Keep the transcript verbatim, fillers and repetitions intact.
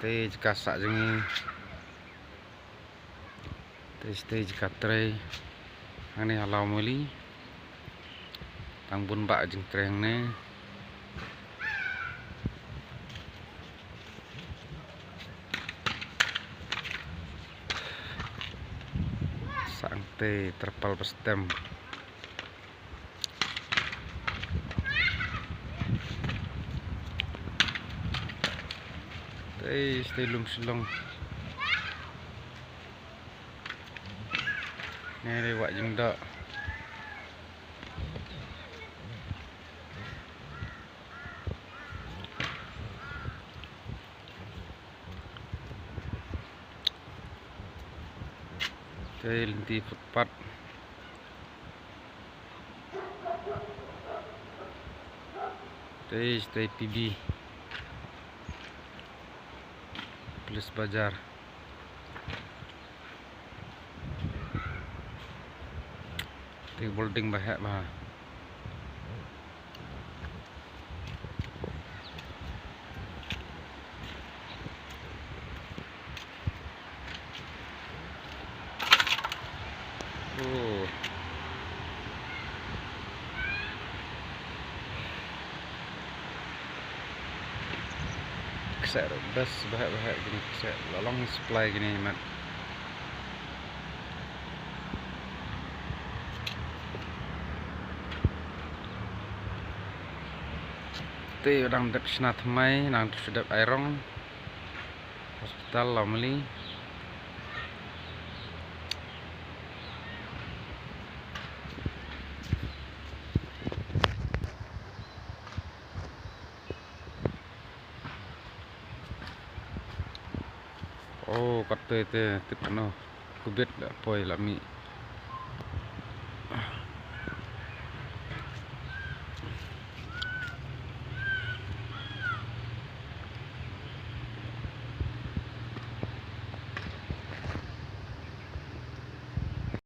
Te jaka sah jong ngi. Te, te jaka trei hangne ha Lawmali. Tang bun bah jingtrei hangne. Sah te terpal ba stem. Te, te lum Shillong. Ngi dei wah jingdoh. Te lynti footpath. Te, te P B Police Bazar. Te building ba heh bha. Oh. Kseh best, ba heh, ba heh kine kseh, la long supply kine mat. Te dang dep shna thymmai, nang tu shu dep ai rong. Hospital Lawmali. Oh, kat te, te, te pano. Kubit la poi la mih.